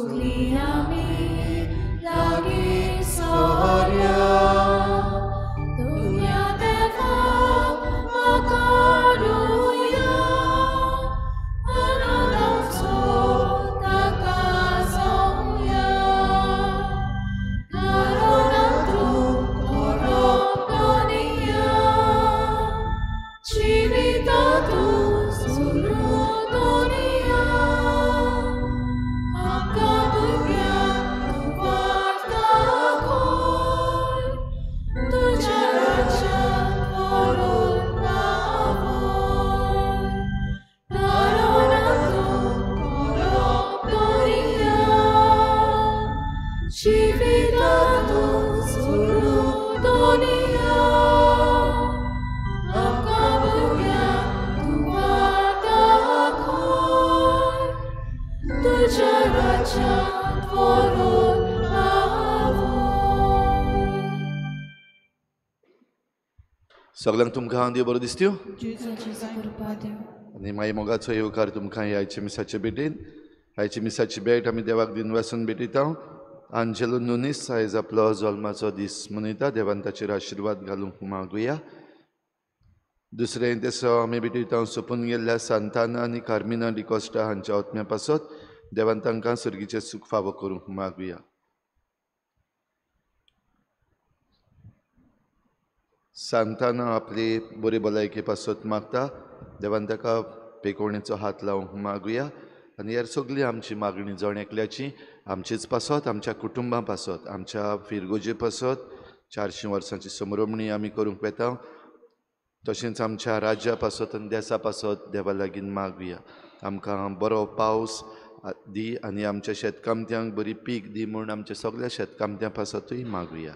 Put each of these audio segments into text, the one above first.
सगळीं आमी लागीं सरया तुज्या देवाक माकारुया आनंदाचो ताका जावया कारण तूं खरो धनिया जिविता तूं सुरू धनिया आमकां भुरग्यांक तूं वाट दाखय तुज्या राज्यांत व्हरून पावय कारण तूं खरो धनिया जिविता तूं सुरू धनिया आमकां भुरग्यांक तूं वाट दाखय तुज्या राज्यांत व्हरून पावय. सगळ्यांक तुमकां देव बरो दिसत्यो जेजूचो कृपा देव. आनी मागीर मोगाचो येवकार तुमकां ह्या आयच्या मिसाचे भेटीन. आयच्या मिसाची भेट आमी देवाक दिनवासून भेटयता. आंजेलो नुनीस आयज आपलो जल्माचो दीस मनयता. देवान ताचेर आशिर्वाद घालूंक मागुया. दुसरें तेसो आमी भेटयता सोंपून गेल्ल्या सांताना आनी कार्मिना डिकोस्टा हांच्या आत्म्या पासत देवान तांकां सर्गीचें सूख फावो करूंक मागुया. सांताना आपली बरी भलायके पासत मागता. देवान ताका पेकोवणेचो हात लावंक मागुया. आनी ह्या सगळी आमची मागणी जण एकल्याची आमचेच पासत, आमच्या कुटुंबां पासत, आमच्या फिरगोजे पासत 400 वर्सांची समरोमणी आमी करूंक वेता. तशेंच आमच्या राज्या पासत आनी देसा पासत देवा लागीं मागुया. आमकां बरो पावस दी आनी आमच्या शेतकामत्यांक बरी पीक दी म्हूण आमच्या सगळ्या शेतकामत्यां पासतूय मागुया.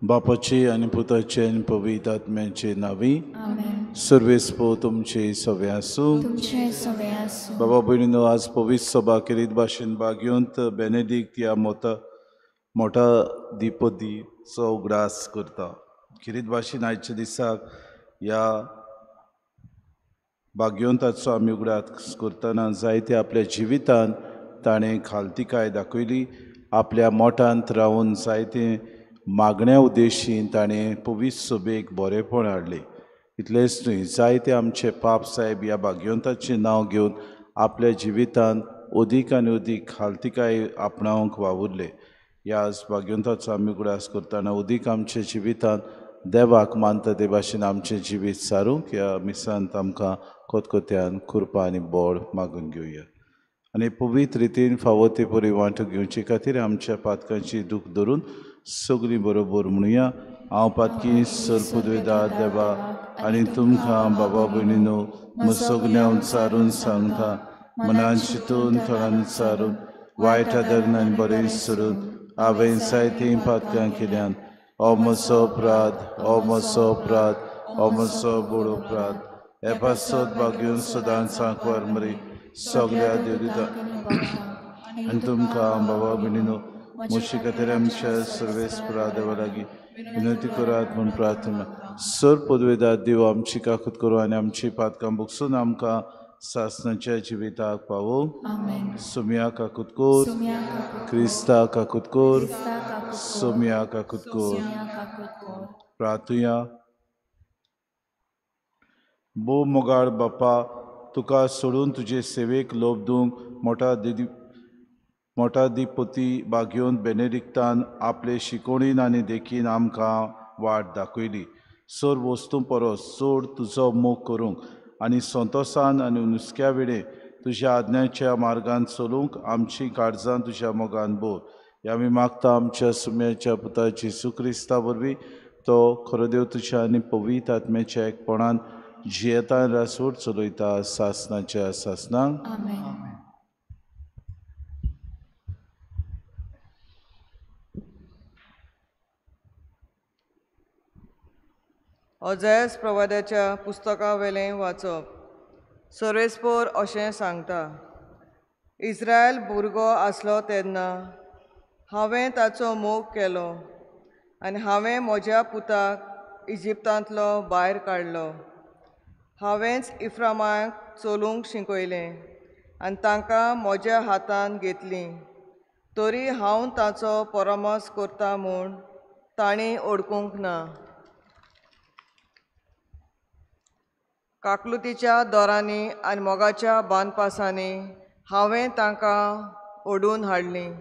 बापाचे आनी पुताचे आनी पवित्र आत्म्याचे नांवी. आमेन. सर्वेस्पो तुमचे सवे आसूं. तुमचे सवे आसूं. बाबा भयणीनो, आज पवित्र सभा केरीत भाशेन भागयवंत बेनेडिक्ट ह्या मोठा दिपदीचो उगडास करता. खेरीत भाशेन आयच्या दिसाक ह्या भाग्यवंताचो आमी उगडास करतना जायते आपल्या जिवितान ताणें खालतिकाय दाखयली. आपल्या मोठांत रावन जायते मागण्या उद्देशीन ताणें पवित्र सभेक बरेपण हाडलें. इतलेंच न्हय, जायते आमचे पाप साहेब ह्या भाग्यवंताचें नांव घेवन आपल्या जिवितान अदीक आनी अदीक खालतिकाय आपणावंक वावुरले. ह्या भाग्यवंताचो आमी उगडास करतना अदीक आमच्या जिवितान देवाक मानता ते भाशेन आमचें जिवीत सारूंक ह्या मिसांत आमकां कोतकोत्यान कृपा आनी बळ मागून घेवया. आनी पवित्र रितीन फावो ते परी वांटो घेवचे खातीर आमच्या पातकांची दूख धरून सगळीं बरोबर म्हणुया. हांव पातकी सरपुदवेदा देवा आनी तुमकां बाबा भयणीनो सगळ्यां सारून सांगता, मनान चिंतून थोडान सारून वायट आदरन आनी बरें सोडून हांवें जायतीं पातकां केल्यान. हो म्हजो अपराध, हो म्हजो अपराध, हो म्हजो व्हड अपराध. हे पासत भाग्यून सदांच सांकवार मरी सगळ्या देवदूतां आनी तुमकां बाबा भयणीनो म्हजे खातीर आमच्या सर्वेस्परा देवा लागीं विनंती करात म्हूण प्रार्थना. सर पदवेदार देव आमची काकूत करूं आनी आमची पातकां बगसून आमकां सासणाच्या जिविताक पावो. सोम्या काकूत कोर, क्रिस्ता काकूत कोर, सोम्या काकूत कोर. प्रार्थुया. भोव मोगाळ बापा, तुका सोडून तुजे सेवेक लोभ दिवंक मोठाधिपती भाग्योन बेनेडिक्तान आपले शिकोवणीन आनी देखीन आमकां वाट दाखयली. सर वस्तूं परस चड तुजो मोग करूंक आनी संतोसान आनी नुस्क्या वेळे तुज्या आज्ञाच्या मार्गान चलूंक आमची काळजां तुज्या मोगान भर. ह्या आमी मागता आमच्या सुम्याच्या पुता जेजू क्रिस्ता वरवीं, तो खरो देव तुज्या आनी पवित्र आत्म्याच्या एकपणान जियेता रासोड चलयता सासनाच्या सासनाक. ओजयास प्रवाद्याच्या पुस्तकावेलें वाचप. सर्वेस्पोर अशें सांगता, इस्रायल भुरगो आसलो तेन्ना हांवें ताचो मोग केलो आनी हांवें म्हज्या पुताक इजिप्तांतलो भायर काडलो. हांवेंच इफ्रामाक चलूंक शिकयलें आनी तांकां म्हज्या हातान घेतलीं, तरी हांव ताचो परामर्स करता म्हूण तांणी ओळखूंक ना. काकलुतीच्या दोरांनी आनी मोगाच्या बांदपासांनी हांवें तांकां ओडून हाडलीं.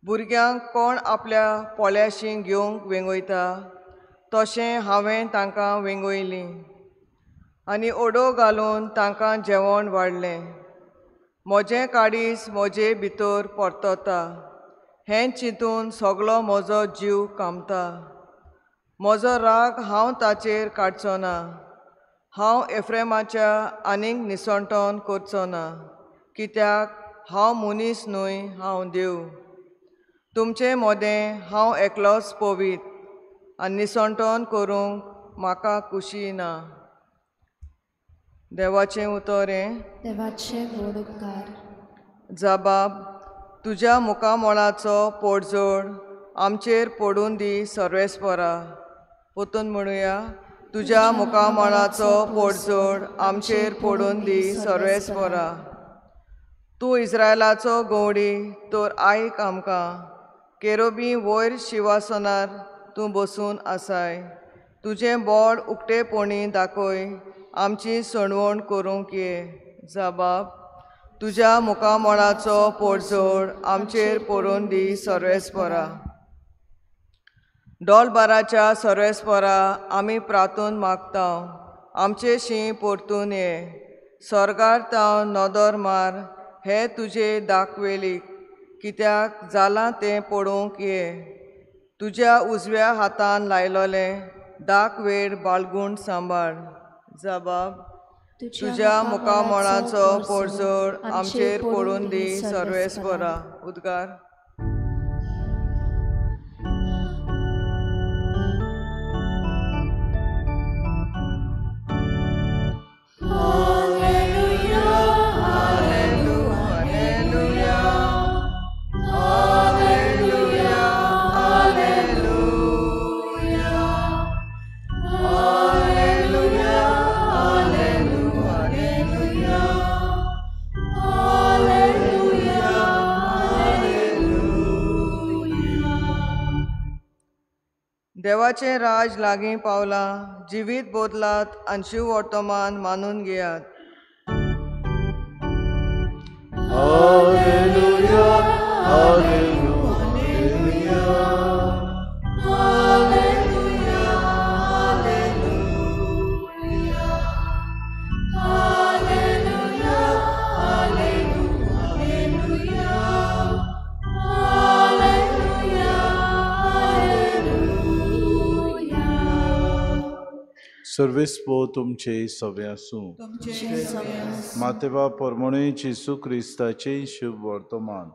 भुरग्यांक कोण आपल्या पोल्याशी घेवंक वेंगयता तशें हांवें तांकां वेंगयलीं आनी ओडो घालून तांकां जेवण वाडलें. म्हजें काडीस म्हजे भितर परतता हें चिंतून सगलो म्हजो जीव कामता. म्हजो राग हांव ताचेर काडचो ना, हांव एफ्रेमाच्या आनीक निसणटण करचो ना, कित्याक हांव मनीस न्हय, हांव देव. तुमचे मदें हांव एकलोच पवीत आनी निसणटण करूंक म्हाका खुशी ना. देवाचें उतर हें. देवाचे व्हड उपकार. जबाब, तुज्या मुखामळाचो पोडजोड आमचेर पडून दी सर्वेस्परा. परतून म्हणुया, तुज्या मुखामळाचो पोडजोड आमचेर पडून दी सर्वेस्परा. तूं इस्रायलाचो गवडी तर आयक आमकां. केरोबी वयर शिवासनार तूं बसून आसाय. तुजें बोड उक्तेपणी दाखय, आमची सणवण करूंक ये. जबाब, तुज्या मुखामळाचो पोडजोड आमचेर पडून दी सर्वेस्परा. डोलबाराच्या सर्वेस्परा आमी प्रार्थून मागता, आमचे शीं परतून ये. स्वर्गार तावन नदर मार हे तुजे दाखवेलीक, कित्याक जालां तें पळोवंक ये. तुज्या उजव्या हातान लायलोलें दाखवेड बाळगूण सांबाळ. जबाब, तुज्या मुखामळाचो पोडजोड आमचेर पडून दी सर्वेस्परा. उद्गार. देवाचें राज लागीं पावलां, जिवीत बदलात आनी शिववर्तमान मानून घेयात. Hallelujah, hallelujah, hallelujah, hallelujah, hallelujah, hallelujah, hallelujah. सर्वेस्पो तुमचे सवे आसूं. मातेबा परमणे जेजू क्रिस्ताचे शुभ वर्तमान.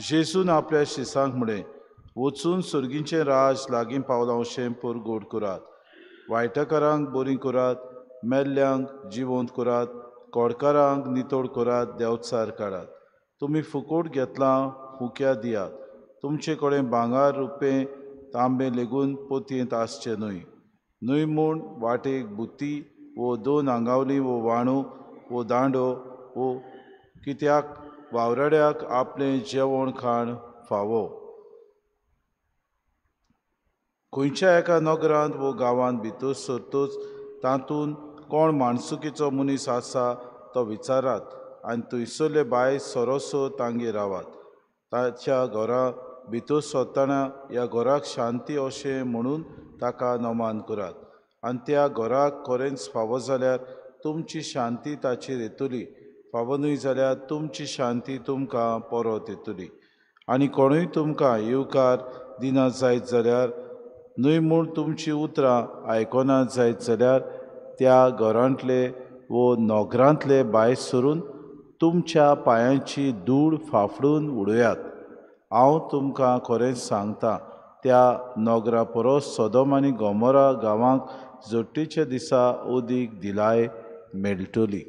जेजून आपल्या शिसांक म्हळें, वचून सर्गीचें राज लागीं पावलां अशें परगोड करात. वायटकारांक बरीं करात, मेल्ल्यांक जिवंत करात, कोडकारांक नितळ करात, देंवचार काडात. तुमी फुकोट घेतलां हुक्या दियात. तुमचे कडेन भांगर, रुपें, तांबें लेगून पोतयेंत आसचें न्हय. न्हय म्हूण वाटेक बुती वो दोन आंगावली वो वाणू वो दांडो वो, कित्याक वावराड्याक आपलें जेवण खाण फावो. खंयच्या एका नगरांत वो गांवांत भितर सरतच तातूंत कोण माणसुकीचो मनीस आसा तो विचारात आनी थंयसरले भायर सरोसो तांगेर रावात. ताच्या घरा भितर सरतना ह्या घराक शांती अशें म्हणून ताका नमान करात आनी त्या घराक खरेंच फावो जाल्यार तुमची शांती ताचेर येतली, फावो न्हय जाल्यार तुमची शांती तुमकां परत येतली. आनी कोणूय तुमकां येवकार दिना जायत जाल्यार, न्हय म्हूण तुमचीं उतरां आयकना जायत जाल्यार, त्या घरांतले वो नगरांतले भायर सरून तुमच्या पांयांची धूळ फाफडून उडयात. हांव तुमकां खरेंच सांगता, त्या नगरा परस सदोम आनी गोमोरा गांवांक जोडटीच्या दिसा अदीक दिलाय मेळटली.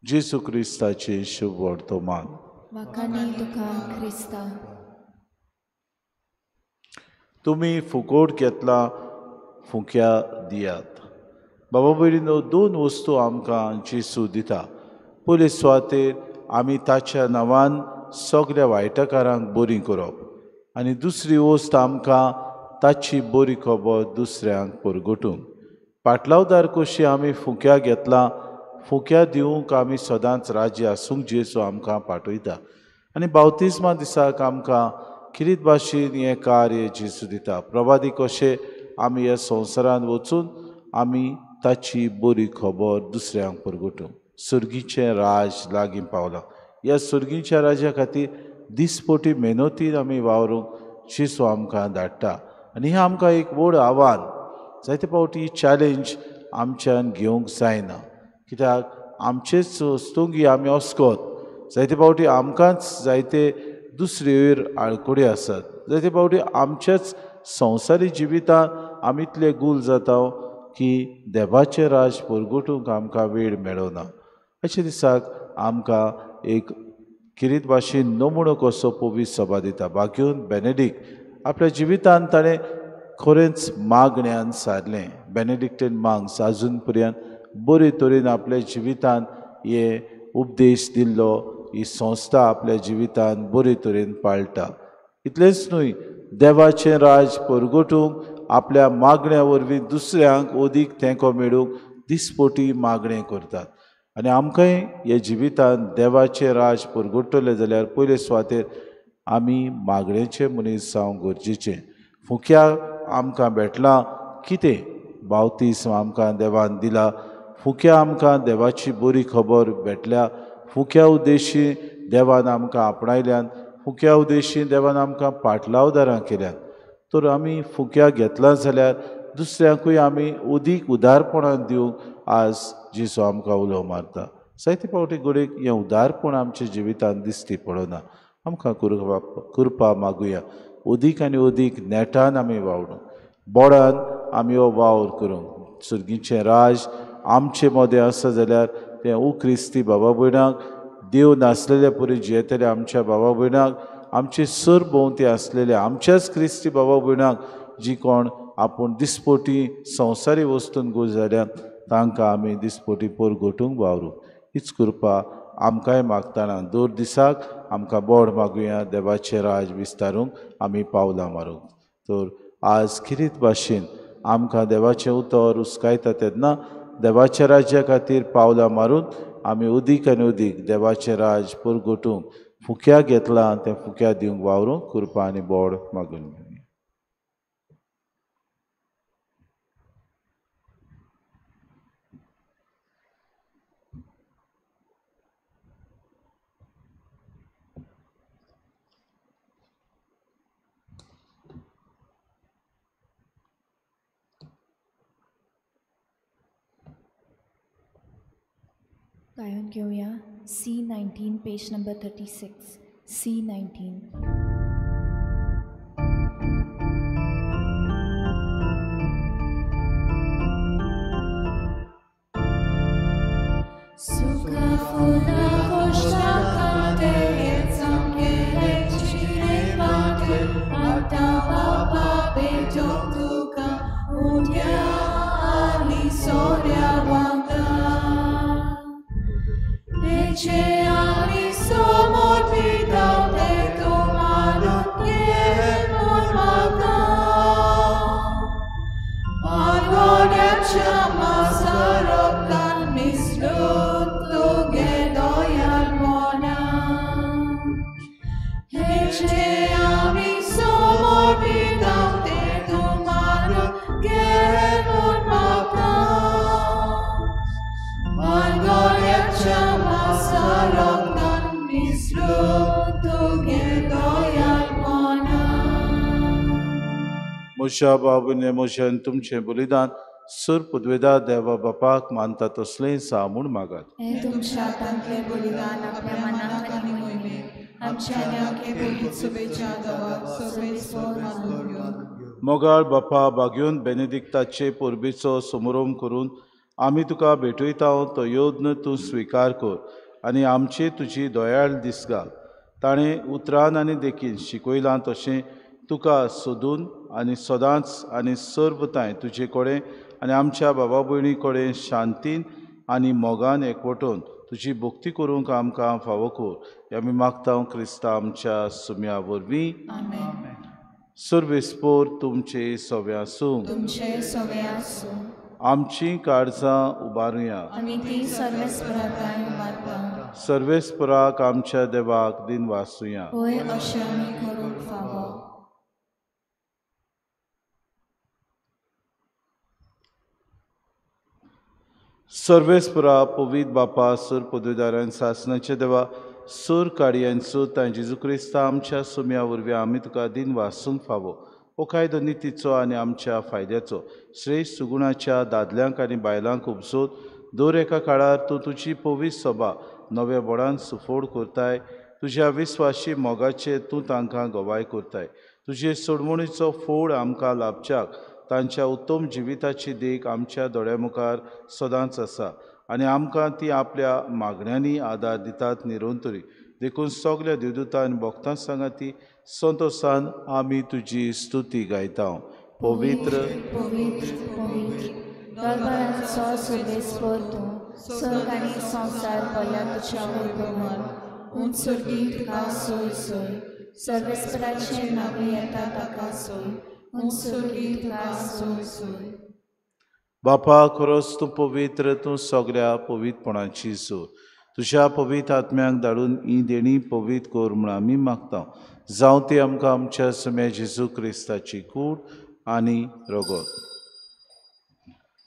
जेजू क्रिस्ताचें शुभ वर्तमान. वाखाणी तुका क्रिस्ता. तुमी फुकोट घेतला फुक्या दियात. बाबा भयणीनो, दोन वस्तू आमकां जेजू दिता. पयले सुवातेर आमी ताच्या नांवान सगल्या वायटकारांक बरी करप आनी दुसरी वस्त आमकां ताची बरी खबर दुसऱ्यांक परगटूंक. पाटलावदार कशी आमी फुक्या घेतला, फुक्या दिवंक आमी सदांच राजी आसूंक जेजू आमकां पाठयता. आनी बावतिज्मा दिसाक आमकां किरीत भाशेन हें कार्य जेजू दिता. प्रभादी कशें आमी ह्या संवसारांत वचून आमी ताची बरी खबर दुसऱ्यांक परगटूंक. सुर्गीचें राज लागीं पावलां. ह्या सुर्गीच्या राजा खातीर दिसपोटी मेहनतीन आमी वावरूंक जेजू आमकां धाडटा. आनी हें आमकां एक व्हड आव्हान. जायते फावटी चॅलेंज आमच्यान घेवंक जायना, कित्याक आमचेच वस्तुंगी आमी अस्कोत. जायते फावटी आमकांच जायते दुसरे आळकोडे आसात. जायते फावटी आमच्याच संवसारी जिवितांत आमी इतले गूल जाता की देवाचें राज परगटूंक आमकां वेळ मेळना. अशे दिसाक आमकां एक किरीत भाशेन नमुनो कसो पवित्र सभा दिता. बाग्यून बेनेडिक्ट आपल्या जिवितांत ताणें खरेंच मागण्यान सारलें. बेनेडिक्टेन मांग्स आजून पर्यंत बरे तरेन आपल्या जिवितांत हे उपदेश दिल्लो ही संस्था आपल्या जिवितांत बरे तरेन पाळटा. इतलेंच न्हय, देवाचें राज परगटूंक आपल्या मागण्या वरवीं दुसऱ्यांक अदीक तेंको मेळूंक दिसपोटी मागणें करतात. आनी आमकांय ह्या जिवितांत देवाचें राज परगटतलें जाल्यार पयले सुवातेर आमी मागणेचे मनीस जावंक गरजेचें. फुक्या आमकां भेटलां कितें? बावतीस आमकां देवान दिला. फुक्या आमकां देवाची बरी खबर भेटल्या. फुक्या उद्देशी देवान आमकां आपणायल्यान, फुक्या उद्देशी देवान आमकां पाटलावदारां केल्यान. तर आमी फुक्या घेतला जाल्यार दुसऱ्यांकूय आमी अदीक उदारपणान दिवंक आज जेजू आमकां उलो मारता. जायते फावटी घडयेक हें उदारपण आमच्या जिवितांत दिश्टी पडना. आमकां कृपा मागुया, अदीक आनी अदीक नेटान आमी वावडूंक, बोडान आमी हो वावर करूंक. सुर्गीचें राज आमचे मदें आसा जाल्यार तें ओ क्रिस्ती बाबा भयणांक, देव नासलेले परी जियेतले आमच्या बाबा भयणांक, आमचे सर भोंवती आसलेले आमच्याच क्रिस्ती बाबा भयणांक जी कोण आपूण दिसपोटी संवसारी वस्तून गो जाल्यार तांकां आमी दिसपोटी परगटूंक वावरूंक. हीच कृपा आमकांय मागतना दर दिसाक आमकां बोड मागुया, देवाचें राज विस्तारूंक आमी पावलां मारूंक. तर आज किरीत भाशेन आमकां देवाचें उतर उस्कायता तेन्ना देवाच्या राज्या खातीर पावलां मारून आमी अदीक आनी अदीक देवाचें राज परगटूंक फुक्या घेतलां तें फुक्या दिवंक वावरूंक कृपा आनी बोड मागून घेवया. गायन घेऊया C19 page number 36. C19. मोशा बाबूने मोशान तुमचें बलिदान सुर पुदवेदा देवा बापाक मानता तसलें सा म्हूण मागात. तुमच्या हातांतलें बलिदान आपल्या मनाक आनी मोहिमेक आमच्या मोगाळ बापा बागेवन बेनेडिक्ताचे परबेचो समारोम करून आमी तुका भेटयता तो यत्न तूं स्विकार कर आनी आमचे तुजी दयाळ दिसगाल. ताणें उतरान आनी देखीन शिकयलां तशें तुका सोदून आनी सदांच आनी सर्वताय तुजे कडेन आनी आमच्या बाबा भयणी कडेन शांतीन आनी मोगान एकवटून तुजी भक्ती करूंक आमकां फावो कर। आमी मागता क्रिस्ता आमच्या सुम्या वरवीं। सर्वेस्पोर तुमचे सवे आसूं। तुमचे सवे आसूं। आमची काळजां उबारुया। आमी ती सर्वेस्पराक उबारता। सर्वेस्पराक आमच्या देवाक दिन वासुया। होय अशें आमी करूंक फावो। सर्वेस्परा पवित्र बापा सुर पदवीदारान सासनाचे देवा सूर काडयांचो तांय जेजू क्रिस्ता आमच्या सुम्या वरवीं आमी तुका दिन वासूंक फावो। हो कायदो नितीचो आनी आमच्या फायद्याचो श्रेश्ठ सुगुणाच्या दादल्यांक आनी बायलांक उपजोत दर एका काळार तूं तुजी पवित्र सभा नव्या बोडान सुफोड करताय। तुज्या विस्वाशी मोगाचे तूं तांकां गवाय करताय। तुजे सोडवणीचो फोड आमकां लाभच्याक तांच्या उत्तम जिविताची देख आमच्या दोळ्या मुखार सदांच आसा आनी आमकां ती आपल्या मागण्यांनी आदार दितात निरंतरी। देखून सगल्या देवदूतां आनी भक्तां सांगाती संतोसान आमी तुजी स्तुती गायता। पवित्र पवित्र पवित्र दरबाराचो सर्वेस्पर तूं, स्वर्ग आनी संवसार भरला तुज्या वैभवान। उंच सर्गीं तुका सोय सोय, सर्वेस्पराचें नांव येता ताका सोय, उंच सर्गीं तुका सोय सोय। बापा खरोच तूं पवित्र, तूं सगल्या पवित्रपणाची सोय। तुज्या पवित्र आत्म्यांक धाडून ही देणी पवित्र कर म्हूण आमी मागता। जावं ती आमकां आमच्या सुम्या जेजू क्रिस्ताची कूड आनी रगत।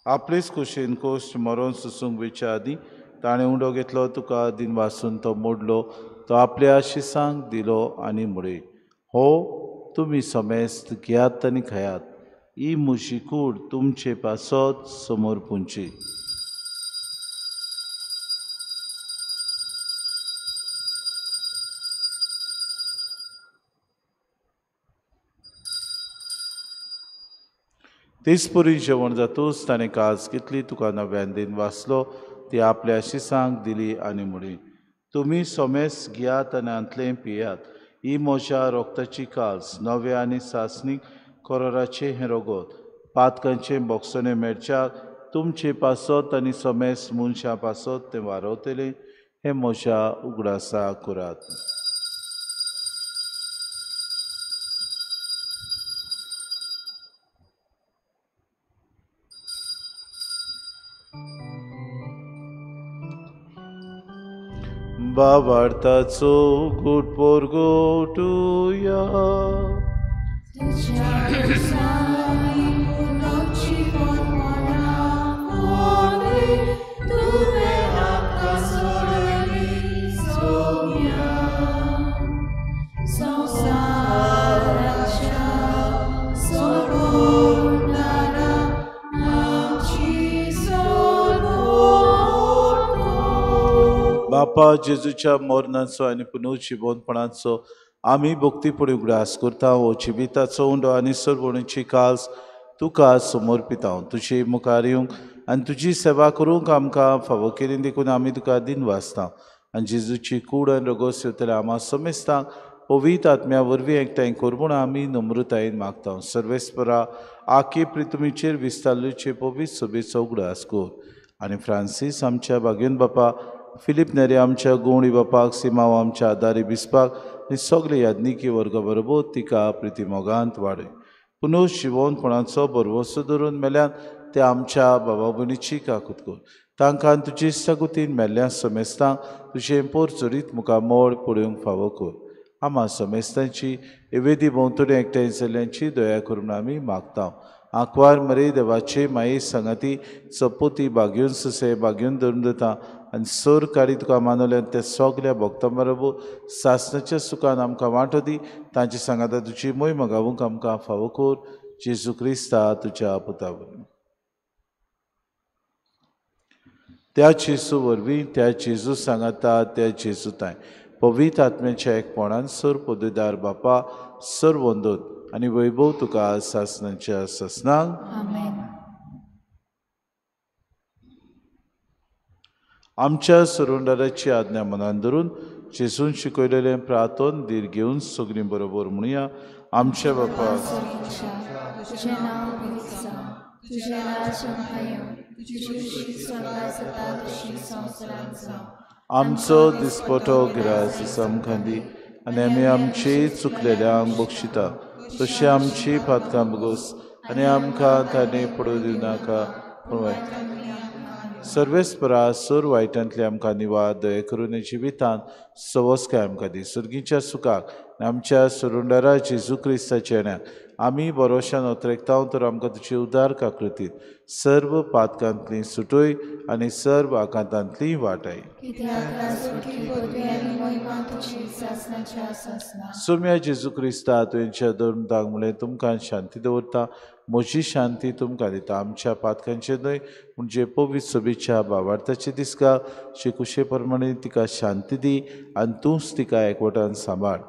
आपलेच कुशीन कोश्ट मरोन सोसूंक वयच्या आदीं ताणें उंडो घेतलो, तुका दिन वासून तो मोडलो, तो आपल्या शिसांक दिलो आनी म्हळें, हो तुमी समेस्त घेयात आनी खायात, ही म्हजी कूड तुमचे पासत समोर पुंची। तेच परी जेवण जातूच ताणें काज घेतली, तुका नव्यान दिन वाचलो, ती आपल्या शिसांक दिली आनी म्हळी, तुमी सोमेस घेयात आनी हांतलें पियात, ही म्हज्या रोगताची काज, नव्या आनी सासणीक कोरोराचें हें रगत, पातकांचें बोगसणें मेळच्याक तुमचे पासत आनी सोमेस मनशां पासत तें वारवतलें, हें म्हज्या उगडासा करात। बाबार्थाचो गुट पोरगोटुया। बापा जेजूच्या मरणाचो आनी पुनर्जिवनपणाचो आमी भक्तीपणी उगडास करता। हो जिविताचो उंडो आनी सरवणीची काज तुका समर्पिता। तुजे मुखार येवंक आनी तुजी सेवा करूंक आमकां फावो केली देखून आमी तुका दिन वाचता। आनी जेजूची कूड आनी रगत सेवतल्या आमा समेस्तांक पवित्र आत्म्या वरवीं एकठांय कर म्हूण आमी नम्रतायेन मागता। सर्वेस्परा आखे प्रितुमीचेर विस्तारलेचे पवित्र सभेचो उगडास कर आनी फ्रांसीस आमच्या बागेन बापा, फिलीप नेरे आमच्या गोवणी बापाक, सिमाव आमच्या आदारी बिस्पाक आनी सगळे याज्ञिकी वर्गा बरोबर तिका प्रितीमोगांत वाडय। पुनर्जिवनपणाचो भरवंसो धरून मेल्यान ते आमच्या बाबा भयणीची काकूत कर। तांकां तुजे इश्टागतीन मेल्ल्या समेस्तांक तुजें पोर चरीत मुखामळ पळोवंक फावो कर। आमा समेस्तांची एवेदी भोंवतणी एकठांय जाल्ल्यांची दया करून आमी मागता। आंकवार मरे देवाचे माये सांगाती चपोती बागेवन सुसे बागेवन धरून दिता आनी सर काडी तुका मानवल्यान त्या सगल्या भक्तां बरोबर सासणाच्या सुखान आमकां वांटो दी। तांचे सांगाता तुजी मोय मगावूंक आमकां फावो कर। जेजू क्रिस्ता तुज्या पुता वरवीं। त्या जेजू वरवीं, त्या जेजू सांगाता, त्या जेजू तांय पवित्र आत्म्याच्या एकपणान सर पदवीदार बापा सर वंदन आनी वैभव तुका सासणाच्या सासणाक। आमेन। आमच्या सरुंडाराची आज्ञा मनान धरून जेजून शिकयलेलें प्रार्थन धीर घेवन सगळीं बरोबर म्हणुया. आमच्या बापा, तुझें नांव पवित्र जावं, तुझें राज्य आमकां येवं, तुजी इच्छा स्वर्गांत जाता तशी संवसारांत जावं. आमचो दिसपटो ग्रास दिस आमकां दी आनी आमी आमची चुकलेल्यांक बक्षिता तशी आमची पातकां बगोस आनी आमकां ताणें पडूं दिवनाका. पूण सर्वेस्परा सोर वायटांतली आमकां निवार दया करून जिवितांत सवस्काय आमकां दी. सुर्गीच्या सुखाक आमच्या सुरुंडारा जेजू क्रिस्ताच्या येण्याक आमी बरोशान ओतरेकता तर आमकां तुजी उदार काकृतीत सर्व पातकांतली सुटय आनी सर्व आकांतांतली वाटाय. सोम्या जेजू क्रिस्ता तुवेंच्या धर्मदाक म्हणलें तुमकां शांती दवरता, म्हजी शांती तुमकां दिता. आमच्या पातकांचे न्हय म्हणजे पवित्र सोबीच्या बावार्थाची दिसका शिकुशे प्रमाणे तिका शांती दी आनी तूंच तिका एकवटान सांबाळ.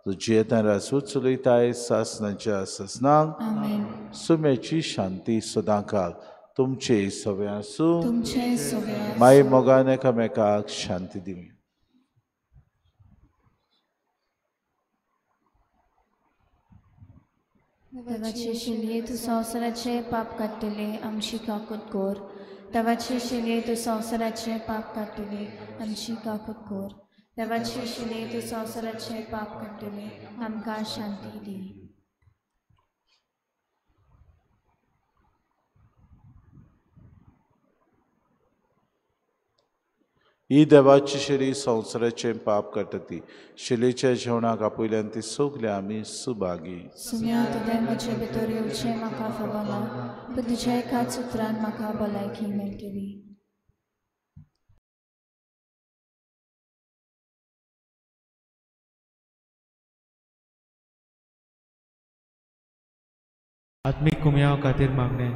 तूं जियेतान राजूच चलयताय सासनाच्या सासनाक. सुम्याची शांती सदांकाल तुमचे सगळे आसूं. माई मोगान एकामेकाक शांती दिवी. देवाचे शिलये तूं संवसाराचे पाप काडटले आमची काकूत कोर. देवाचे शिलये तूं संवसाराचे पाप काडटले आमची काकूत कोर. देवाचे शिलये तूं संवसाराचे पाप काडटले आमकां शांती दी. ही देवाची शेली संवसाराचें पाप काडटा ती शेलीच्या जेवणाक आपयल्यान ती सगळे आमी सुभागी. सुम्या तुवें म्हजे भितर येवचें म्हाका फावना, पूण तुज्या एकाच उतरान म्हाका भलायकी मेळटली. आत्मीक कुमयाव खातीर मागणें.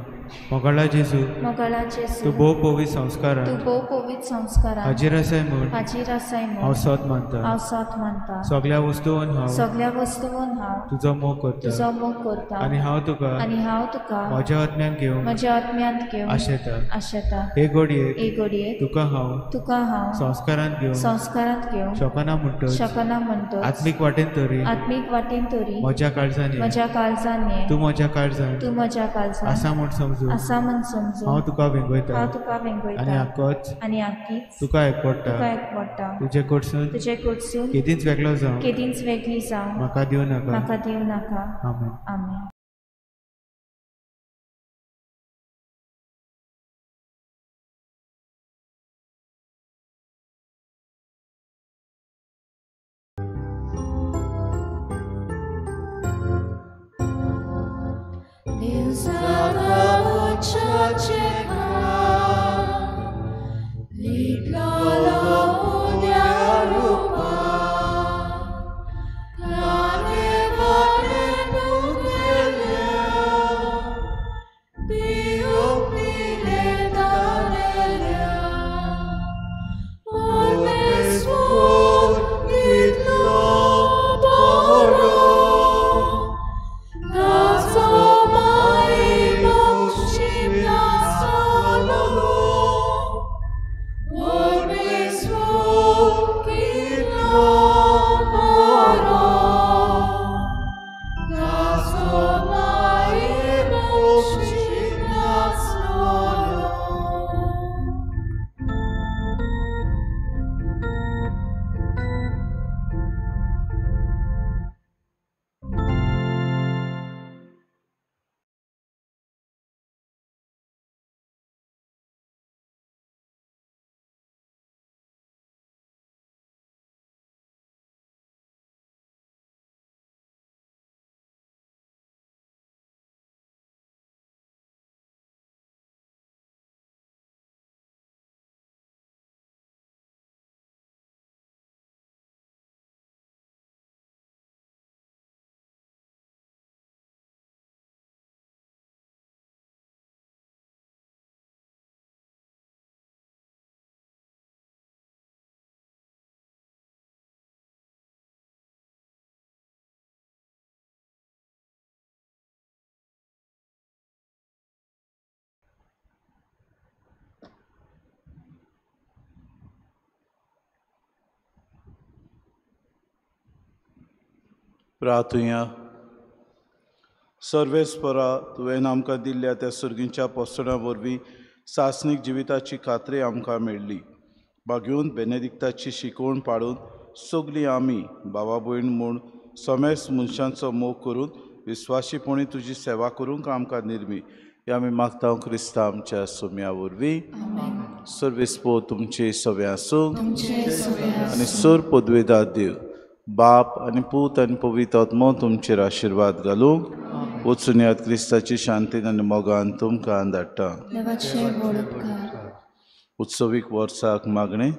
मोगाळा जेजू, मोगाळा जेजू, तूं भोव पवित्र संस्कारान, तूं भोव पवित्र संस्कारान हाजीर आसाय म्हूण, हाजीर आसाय म्हूण हांव सोद मानता, हांव सोद मानता. सगळ्या वस्तून हांव, सगळ्या वस्तून हांव तुजो मोग करता, तुजो मोग करता. आनी हांव तुका, आनी हांव तुका म्हज्या आत्म्यान घेवन, म्हज्या आत्म्यांत घेवन आशेता, आशेता. हे घडयेक, हे घडयेक तुका हांव, तुका हांव संस्कारांत घेवन, संस्कारांत घेवन शकना म्हणटच, शकना म्हणटच आत्मीक वाटेन तरी, आत्मीक वाटेन तरी म्हज्या काळजान, म्हज्या काळजान ये, तूं म्हज्या काळजान, तूं म्हज्या काळजान आसा म्हूण समजून, आसा म्हूण समजून हांव तुका वेंगयता, हांव तुका वेंगयता. आनी आकोच, आनी आकीच तुका एकवडटा, तुका एकवडटा. तुजे कडसून, तुजे कडसून केदींच वेगळो जावं, केदींच वेगळी जावं म्हाका दिवं नाका, म्हाका दिवं नाका. आमेन. आमेन. प्रार्थुया. सर्वेस्परा, तुवें आमकां दिल्ल्या त्या सर्गींच्या पोसणां वरवीं सासणीक जिविताची खात्री आमकां मेळ्ळी. बागेवन बेनेदिक्ताची शिकवण पाळून सगळीं आमी भावा भयण म्हूण समेस्त मनशांचो मोग करून विस्वाशीपणी तुजी सेवा करूंक आमकां निर्मी. हे आमी मागता क्रिस्ता आमच्या सोम्या वरवीं. सर्वेस्पो तुमचे सगळे आसूं आनी सर पदवेदार देव बाप आनी पूत आनी पवित्र आत्मो तुमचेर आशिर्वाद घालूंक. वचून याद क्रिस्ताची शांतीन आनी मोगान तुमकां धाडटा. उत्सवीक वर्साक मागणें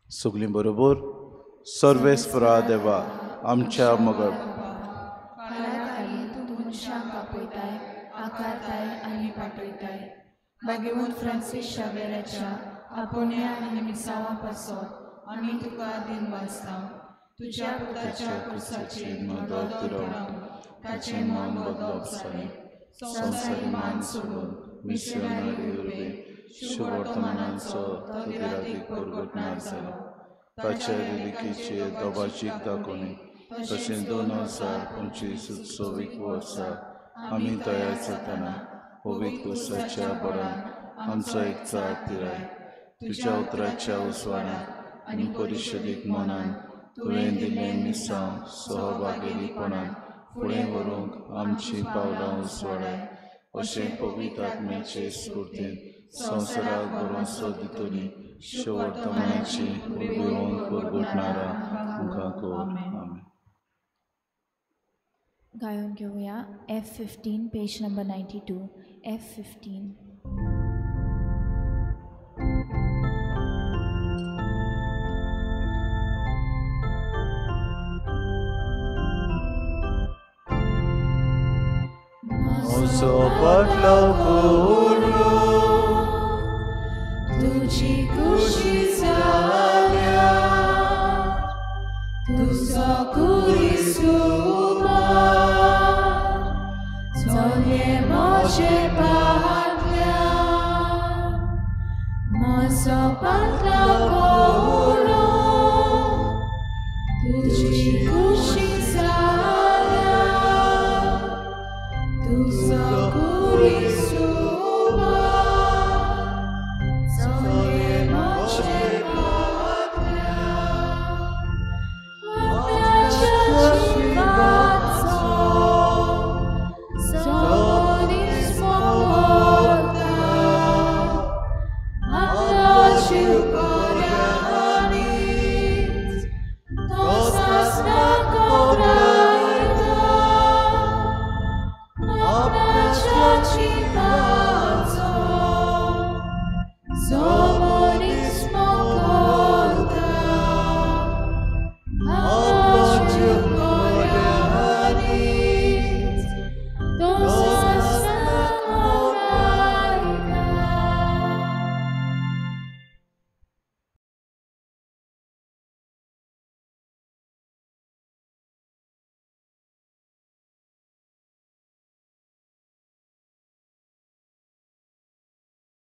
सगळीं बरोबर. सर्वेस्परा देवा आमच्या मोगा आकारताय आनी पाठयताय. बागेवन फ्रांसीस शावेराच्या आपोवण्या आनी मिसांवा पासत आमी तुका दिनवासता. तुज्या पुताच्या कुर्साचेर मदत रावन ताचें मन बदलप जालें. संवसारी मान सोडून मिशनरी वरवीं शुभवर्तमानाचो तदिरादीक परगटणार जालो. ताच्या रिलिकीचेर दोबाजीक दाखोवणी तशें 2025 उत्सवीक वर्सा आमी तयार जातना पवित्र कुर्साच्या बळान आमचो एकचार तिराय. तुज्या उतराच्या उजवाडान आनी परिशदेक मनान तुवें दिल्लें मिसांव सहभागेलीपणान फुडें व्हरूंक आमचीं पावलां उजवाडाय. अशें पवित्र आत्म्याचे स्फुर्तीन संवसाराक भरवंसो दितली शुभवर्तमानाची उर्बेवन परगटणारा तुमकां कर. आमेन. गायन घेवया F15 page number 92. F15. म्हजो पाटलो करूं तुजी खुशी जाल्या, तुजो कुरीस चले म्हजे पाटल्या. म्हजो पाटलो करूं